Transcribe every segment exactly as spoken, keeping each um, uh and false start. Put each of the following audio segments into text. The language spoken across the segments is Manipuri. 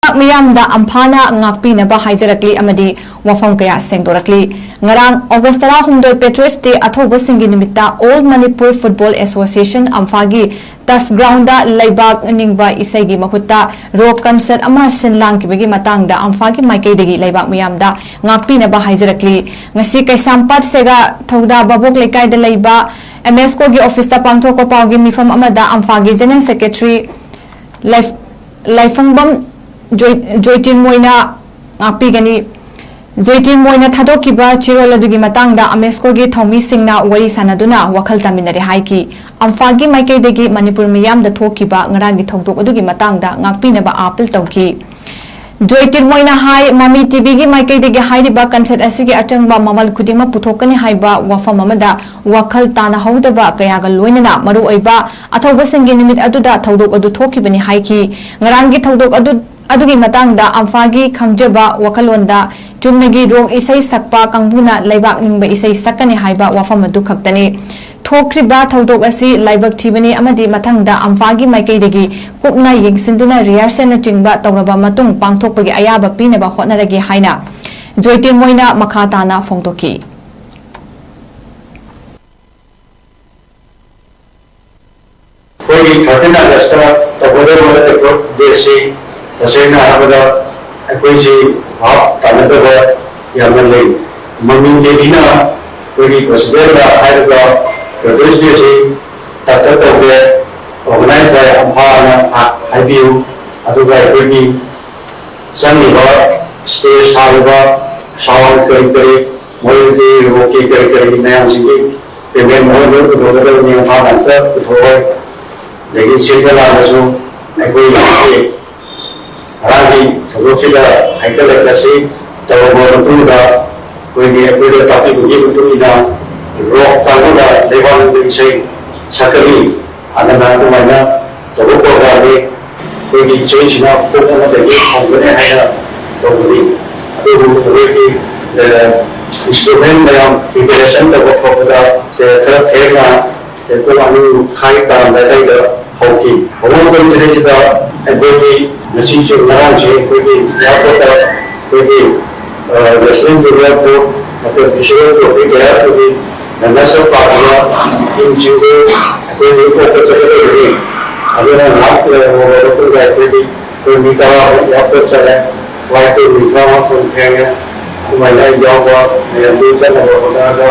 ꯂꯩꯕꯥꯛ ꯃꯤꯌꯥꯝꯗ ꯑꯝꯐꯥꯅ ꯉꯥꯛꯄꯤꯅꯕ ꯍꯥꯏꯖꯔꯛꯂꯤ ꯑꯃꯗꯤ ꯋꯥꯐꯝ ꯀꯌꯥ ꯁꯦꯡꯗꯣꯔꯛꯂꯤ꯫ ꯉꯔꯥꯡ August ꯇꯔꯥꯍꯨꯝꯗꯣꯏ Patriots Day ꯑꯊꯧꯕꯁꯤꯡꯒꯤ ꯅꯨꯃꯤꯠꯇ All Manipur Football Association, ꯑꯝꯐꯥꯒꯤ turf ground ꯗ ꯂꯩꯕꯥꯛ ꯅꯤꯡꯕ ꯏꯁꯩꯒꯤ ꯃꯍꯨꯠꯇ rock concert ꯑꯃ ꯁꯤꯟ ꯂꯥꯡꯈꯤꯕꯒꯤ ꯃꯇꯥꯡꯗ ꯑꯝꯐꯥꯒꯤ ꯃꯥꯏꯀꯩꯗꯒꯤ ꯂꯩꯕꯥꯛ ꯃꯤꯌꯥꯝꯗ ꯉꯥꯛꯄꯤꯅꯕ ꯍꯥꯏꯖꯔꯛꯂꯤ꯫ ꯉꯁꯤ ꯀꯩꯁꯥꯝꯄꯥꯠ ꯁꯦꯒꯥ ꯊꯧꯗꯥ ꯚꯥꯕꯣꯛ ꯂꯩꯀꯥꯏꯗ ꯂꯩꯕ MSCO ꯒꯤ office ꯇ ꯄꯥꯡꯊꯣꯛꯄ ꯄꯥꯎꯒꯤ ꯃꯤꯐꯝ ꯑꯃꯗ ꯑꯝꯐꯥꯒꯤ General Secretary ꯂꯥꯏꯐ-, ꯂꯥꯏꯐꯪꯕꯝ ꯖꯣꯏ-, ꯖꯣꯏꯇꯤꯔꯃꯣꯏꯅ ꯉꯥꯛꯄꯤꯒꯅꯤ꯫ ꯖꯣꯏꯇꯤꯔꯃꯣꯏꯅ ꯊꯥꯗꯣꯛꯈꯤꯕ ꯆꯦꯔꯣꯜ ꯑꯗꯨꯒꯤ ꯃꯇꯥꯡꯗ MSCO ꯒꯤ ꯊꯧꯃꯤꯁꯤꯡꯅ ꯋꯥꯔꯤ ꯁꯥꯅꯗꯨꯅ ꯋꯥꯈꯜ ꯇꯥꯃꯤꯟꯅꯔꯦ ꯍꯥꯏꯈꯤ꯫ ꯑꯝꯐꯥꯒꯤ ꯃꯥꯏꯀꯩꯗꯒꯤ ꯃꯅꯤꯄꯨꯔ ꯃꯤꯌꯥꯝꯗ ꯊꯣꯛꯈꯤꯕ ꯉꯔꯥꯡꯒꯤ ꯊꯧꯗꯣꯛ ꯑꯗꯨꯒꯤ ꯃꯇꯥꯡꯗ ꯉꯥꯛꯄꯤꯅꯕ appeal ꯇꯧꯈꯤ꯫ ꯖꯣꯏꯇꯤꯔꯃꯣꯏꯅ ꯍꯥꯏ, ꯃꯃꯤ TV ꯒꯤ ꯃꯥꯏꯀꯩꯗꯒꯤ ꯍꯥꯏꯔꯤꯕ concert ꯑꯁꯤꯒꯤ ꯑꯆꯪꯕ ꯃꯃꯜ ꯈꯨꯗꯤꯡꯃꯛ ꯄꯨꯊꯣꯛꯀꯅꯤ ꯍꯥꯏꯕ ꯋꯥꯐꯝ ꯑꯃꯗ ꯋꯥꯈꯜ ꯇꯥꯅꯍꯧꯗꯕ ꯀꯌꯥꯒ ꯂꯣꯏꯅꯅ ꯃꯔꯨꯑꯣꯏꯕ ꯑꯊꯧꯕꯁꯤꯡꯒꯤ ꯅꯨꯃꯤꯠ ꯑꯗꯨꯗ ꯊꯧꯗꯣꯛ ꯑꯗꯨ ꯊꯣꯛꯈꯤꯕꯅꯤ ꯍꯥꯏꯈꯤ꯫ ꯉꯔꯥꯡꯒꯤ ꯊꯧꯗꯣꯛ ꯑꯗꯨ, ꯑꯗꯨꯒꯤ ꯃꯇꯥꯡꯗ ꯑꯝꯐꯥꯒꯤ ꯈꯪꯖꯕ ꯋꯥꯈꯜꯂꯣꯟꯗ ꯆꯨꯝꯅꯒꯤ rock ꯏꯁꯩ ꯁꯛꯄ ꯀꯥꯡꯕꯨꯅ ꯂꯩꯕꯥꯛ ꯅꯤꯡꯕ ꯏꯁꯩ ꯁꯛꯀꯅꯤ ꯍꯥꯏꯕ ꯋꯥꯐꯝ ꯑꯗꯨ ꯈꯛꯇꯅꯤ꯫ ꯊꯣꯛꯈ꯭ꯔꯤꯕ ꯊꯧꯗꯣꯛ ꯑꯁꯤ ꯂꯥꯏꯕꯛ ꯊꯤꯕꯅꯤ ꯑꯃꯗꯤ ꯃꯊꯪꯗ ꯑꯝꯐꯥꯒꯤ ꯃꯥꯏꯀꯩꯗꯒꯤ ꯀꯨꯞꯅ ꯌꯦꯡꯁꯤꯟꯗꯨꯅ rehearsal ꯅꯆꯤꯡꯕ ꯇꯧꯔꯕ ꯃꯇꯨꯡ ꯄꯥꯡꯊꯣꯛꯄꯒꯤ ꯑꯌꯥꯕ ꯄꯤꯅꯕ ꯍꯣꯠꯅꯔꯒꯦ ꯍꯥꯏꯅ ꯖꯣꯏꯇꯤꯔꯃꯣꯏꯅ ꯃꯈꯥ ꯇꯥꯅ ꯐꯣꯡꯗꯣꯛꯈꯤ꯫ ꯑꯩꯈꯣꯏꯒꯤ thirteen August ꯇꯧꯒꯗꯧꯔꯤꯕ Patriots Day ꯑꯁꯤ ꯇꯁꯦꯡꯅ ꯍꯥꯏꯔꯕꯗ ꯑꯩꯈꯣꯏꯁꯤ ꯚꯥꯞ ꯇꯥꯅꯗꯕ ꯌꯥꯝꯅ ꯂꯩ꯫ ꯃꯃꯤ ꯇꯤꯚꯤꯅ ꯑꯩꯈꯣꯏꯒꯤ President ꯍꯥꯏꯔꯤꯕ Patriots Day ꯑꯁꯤ ꯇꯥꯛꯇ ꯇꯧꯗꯦ, organize by ꯑꯝꯐꯥꯅ ꯍꯥꯏꯕꯤꯌꯨ, ꯑꯗꯨꯒ ꯑꯩꯈꯣꯏꯒꯤ ꯆꯪꯉꯤꯕ stage ꯁꯥꯔꯤꯕ sound ꯀꯔꯤ ꯀꯔꯤ, ꯃꯣꯏꯒꯤ rock ꯀꯤ ꯀꯔꯤ ꯀꯔꯤ ꯃꯌꯥꯝꯁꯤꯡꯒꯤ payment ꯃꯣꯏ ꯂꯣꯏ ꯄꯨꯊꯣꯛꯀꯗꯕꯅꯤ, ꯑꯝꯐꯥꯅ ꯑꯝꯇ ꯄꯨꯊꯣꯛꯑꯣꯏ꯫ ꯑꯗꯒꯤ ꯁꯤꯟꯕ ꯂꯥꯡꯕꯁꯨ ꯑꯩꯈꯣꯏ ꯉꯔꯥꯡꯒꯤ ꯊꯧꯗꯣꯛꯁꯤꯗ ꯍꯦꯛꯇ ꯂꯩꯈꯠꯁꯤ ꯇꯧꯔꯕ ꯃꯇꯨꯡꯗ ꯑꯩꯈꯣꯏꯒꯤ ꯑꯩꯈꯣꯏꯗ ꯇꯥꯛꯄꯤꯕꯒꯤ ꯃꯇꯨꯡ ꯏꯟꯅ rock ꯀꯥꯡꯕꯨꯅ ꯂꯩꯕꯥꯛ ꯅꯤꯡꯕ ꯏꯁꯩ ꯁꯛꯀꯅꯤ꯫ ꯑꯗꯨꯅ ꯑꯗꯨꯃꯥꯏꯅ ꯇꯧꯕ program ꯅꯤ꯫ ꯑꯩꯈꯣꯏꯒꯤ ꯆꯍꯤꯁꯤꯅ ꯄꯨꯡ ꯑꯃꯗꯒꯤ ꯍꯧꯒꯅꯤ ꯍꯥꯏꯅ ꯇꯧꯕꯅꯤ꯫ ꯑꯗꯨꯕꯨ ꯑꯩꯈꯣꯏꯒꯤ, ꯑ, instrument ꯃꯌꯥꯝ preparation ꯇꯧꯕ ꯈꯣꯠꯄꯗ ꯁꯦ ꯈꯔ ꯊꯦꯡꯅ ꯁꯦ ꯄꯨꯡ ꯑꯅꯤ ꯃꯈꯥꯏ ꯇꯥꯔꯝꯗꯥꯏꯗ ꯍꯧꯈꯤ꯫ ꯍꯧꯔꯛꯐꯝꯁꯤꯗꯩꯁꯤꯗ ꯑꯩꯈꯣꯏꯒꯤ ꯉꯁꯤꯁꯨ, ꯉꯔꯥꯡꯁꯦ ꯑꯩꯈꯣꯏꯒꯤ ꯏꯌꯥꯔꯄꯣꯔꯠꯇ ꯑꯩꯈꯣꯏꯒꯤ ꯅꯦꯁꯅꯦꯜ ꯖꯨꯅꯤꯌꯔ ꯀꯣꯔꯠ, ꯑꯩꯈꯣꯏ ꯕꯤꯁꯦꯜ ꯇ꯭ꯔꯣꯐꯤ ꯀꯌꯥ ꯑꯩꯈꯣꯏꯒꯤ ꯔꯟꯅꯔꯁ ꯑꯞ ꯄꯥꯗꯨꯅ ꯇꯤꯝꯁꯤꯡꯗꯨ ꯑꯩꯈꯣꯏꯒꯤ ꯑꯣꯛꯄ ꯆꯠꯀꯗꯧꯕꯅꯤ꯫ ꯑꯗꯨꯅ ꯉꯥꯏꯍꯥꯛ ꯂꯩꯔꯝꯃꯕ ꯃꯇꯨꯡꯗ ꯑꯩꯈꯣꯏꯒꯤ ꯑꯩꯈꯣꯏ ꯃꯤ ꯇꯔꯥꯃꯨꯛ ꯏꯌꯥꯔꯄꯣꯔꯠ ꯆꯠꯂꯦ꯫ ꯐ꯭ꯂꯥꯏꯠꯇꯨ ꯃꯤꯅꯤꯠ ꯇꯔꯥꯃꯉꯥ ꯀꯨꯟ ꯊꯦꯡꯉꯦ꯫ ꯑꯗꯨꯃꯥꯏꯅ ꯌꯥꯎꯕ ꯃꯌꯥꯝꯗꯨ ꯆꯠꯅꯕ ꯍꯣꯠꯅꯔꯒ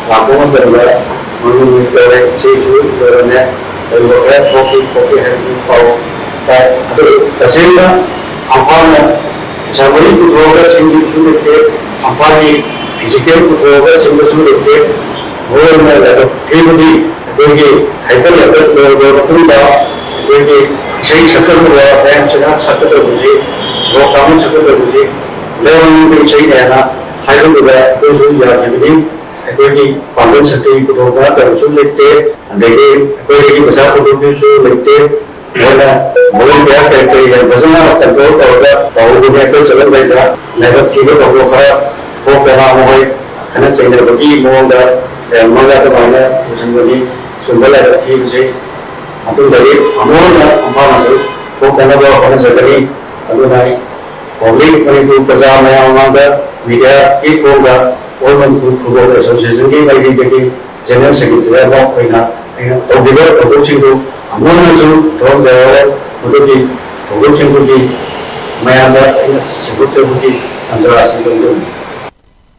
ꯂꯥꯛꯄ ꯃꯇꯝꯗ ꯃꯅꯨꯡ ꯇꯧꯔꯦ꯫ ꯁꯤꯁꯨ ꯂꯣꯏꯔꯝꯃꯦ꯫ ꯂꯩꯕ ꯈꯔ ꯊꯣꯛꯈꯤ ꯈꯣꯠꯈꯤ ꯍꯥꯏꯕꯒꯤ ꯄꯥꯎ ꯇꯥꯏ꯫ ꯑꯗꯨ ꯇꯁꯦꯡꯅ ꯐꯝꯐꯥꯅ ꯄꯩꯁꯥ ꯃꯔꯤ ꯄꯨꯊꯣꯛꯑꯒ ꯁꯤꯟꯕꯁꯨ ꯂꯩꯇꯦ, ꯐꯝꯐꯥꯒꯤ ꯐꯤꯖꯤꯀꯦꯜ ꯄꯨꯊꯣꯛꯑꯒ ꯁꯤꯟꯕꯁꯨ ꯂꯩꯇꯦ꯫ ꯃꯔꯨꯑꯣꯏꯅ ꯂꯥꯏꯕꯛ ꯊꯤꯕꯗꯤ ꯑꯩꯈꯣꯏꯒꯤ ꯍꯩꯀꯠ ꯂꯩꯀꯠ ꯂꯣꯏꯔꯕ ꯃꯇꯨꯡꯗ ꯑꯩꯈꯣꯏꯒꯤ ꯏꯁꯩ ꯁꯛꯀꯗꯕ ꯃꯌꯥꯝꯁꯤꯅ ꯁꯛꯀꯗꯕꯁꯤ, ꯔꯣꯛ ꯀꯥꯡꯕꯨ ꯁꯛꯀꯗꯕꯁꯤ ꯂꯩꯔꯝꯃꯤꯕ ꯏꯁꯩꯅꯦꯅ ꯍꯥꯏꯕꯗꯨꯗ ꯑꯩꯈꯣꯏꯁꯨ ꯌꯥꯈꯤꯕꯅꯤ꯫ ꯑꯩꯈꯣꯏꯒꯤ ꯄꯥꯡꯒꯜ ꯁꯛꯇꯤ ꯄꯨꯊꯣꯛꯄ ꯅꯠꯇꯕꯁꯨ ꯂꯩꯇꯦ, ꯑꯗꯒꯤ ꯑꯩꯈꯣꯏꯗꯒꯤ ꯄꯩꯁꯥ ꯄꯨꯊꯣꯛꯄꯤꯕꯁꯨ ꯂꯩꯇꯦ꯫ ꯃꯣꯏꯅ ꯃꯣꯏ ꯀꯌꯥ ꯀꯔꯤ ꯀꯔꯤ ꯌꯥꯝ ꯐꯖꯅ ꯀꯟꯇ꯭ꯔꯣꯜ ꯇꯧꯔꯒ ꯇꯧꯍꯧꯕꯅꯤ꯫ ꯑꯩꯈꯣꯏ ꯆꯠꯂꯝꯗꯥꯏꯗ ꯂꯥꯏꯕꯛ ꯊꯤꯕ ꯊꯧꯗꯣꯛ ꯈꯔ ꯊꯣꯛꯇꯅ ꯃꯈꯣꯏ ꯈꯠꯅ ꯆꯩꯅꯕꯒꯤ ꯃꯑꯣꯡꯗ ꯂꯩꯔꯝꯃꯒ ꯑꯗꯨꯃꯥꯏꯅ ꯂꯣꯏꯁꯤꯟꯕꯅꯤ꯫ ꯁꯨꯝꯕ ꯂꯥꯏꯕꯛ ꯊꯤꯕꯁꯤ ꯃꯇꯨꯡꯗꯗꯤ ꯑꯃꯨꯛ ꯍꯟꯅ ꯃꯐꯝ ꯑꯁꯤ ꯊꯣꯛꯇꯅꯕ ꯍꯣꯠꯅꯖꯒꯅꯤ꯫ ꯑꯗꯨꯅ ꯄꯕ꯭ꯂꯤꯛ ꯃꯅꯤꯄꯨꯔ ꯄ꯭ꯔꯖꯥ ꯃꯌꯥꯝ ꯃꯃꯥꯡꯗ ꯃꯤꯗꯤꯌꯥꯒꯤ ꯊꯣꯡꯗ ꯑꯣꯜ ꯃꯅꯤꯄꯨꯔ ꯐꯨꯠꯕꯣꯜ ꯑꯦꯁꯣꯁꯤꯌꯦꯁꯟꯒꯤ ꯃꯥꯏꯀꯩꯗꯒꯤ ꯖꯦꯅꯔꯦꯜ ꯁꯦꯀ꯭ꯔꯦꯇꯔꯤ ꯑꯃ ꯑꯣꯏꯅ ꯑꯩꯅ ꯇꯧꯈꯤꯕ ꯊꯧꯗꯣꯛꯁꯤꯡꯗꯨ ꯑꯃꯨꯛ ꯍꯟꯅꯁꯨ ꯊꯣꯛꯍꯟꯖꯔꯔꯣꯏ꯫ ꯃꯗꯨꯒꯤ ꯊꯧꯗꯣꯛꯁꯤꯡꯗꯨꯒꯤ ꯃꯌꯥꯝꯗ ꯑꯩꯅ ꯁꯦꯡꯗꯣꯛꯆꯕꯒꯤ ꯇꯥꯟꯖꯥ ꯑꯁꯤ ꯂꯧꯖꯕꯅꯤ꯫